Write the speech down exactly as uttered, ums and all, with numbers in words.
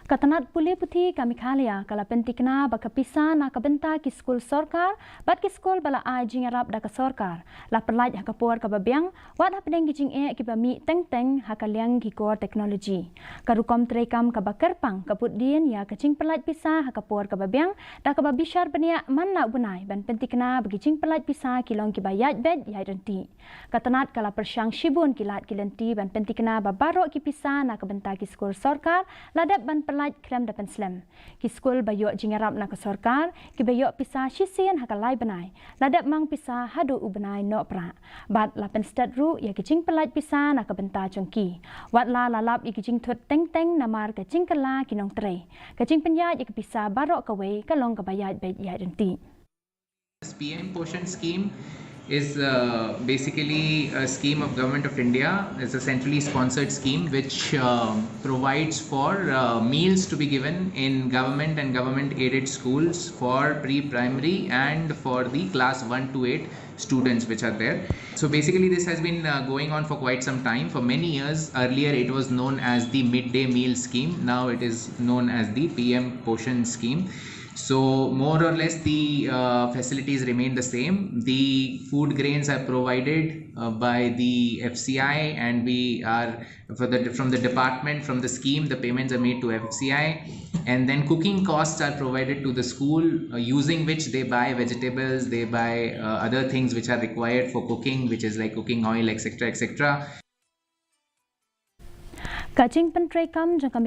Ka tnat pule puthi ka Meghalaya ka la pyntikna ba ka pisa na ka bynta ki skul sorkar bad ki skul ba la ai jingïarap da ka sorkar la pyllait ha ka por kaba biang, wat hapdeng ki jingeh kiba mih teng teng ha ka liang ki kor technology. Ka rukom treikam kaba kyrpang ka put dien ïa ka jingpyllait pisa ha ka por kaba biang da kaba bishar bniah man la u bnai ban pyntikna ba ki jingpyllait pisa ki long kiba ïaid beit ïaid ryntih. Ka tnat ka la pyrshang shibun ki lad ki lynti ban pyntikna ba baroh ki pisa na ka bynta ki skul sorkar la dep ban pyllait khlem da pynslem. Ki skul ba ïoh jingïarap na ka sorkar kiba ïoh pisa shisien ha ka lai bnai la dep mang pisa haduh u bnai Nohprah bad la pynstet ruh ïa ki jingpyllait pisa na ka bynta jong ki. Wat la la lap ïa ki jingthut teng teng namar ka jingkylla ki nongtrei, ka jingpynïaid ïa ka pisa baroh kawei ka long kaba ïaid beit ïaid ryntih. This P M Poshan scheme is uh, basically a scheme of Government of India. It's a centrally sponsored scheme which uh, provides for uh, meals to be given in government and government aided schools for pre-primary and for the class one to eight students which are there. So basically, this has been uh, going on for quite some time. For many years, earlier it was known as the midday meal scheme. Now it is known as the P M Poshan scheme. So more or less the uh, facilities remain the same. The food grains are provided uh, by the F C I, and we are for the from the department, from the scheme, the payments are made to F C I, and then cooking costs are provided to the school, uh, using which they buy vegetables, they buy uh, other things which are required for cooking, which is like cooking oil, et cetera, et cetera. Ka jingpyntreikam jong ka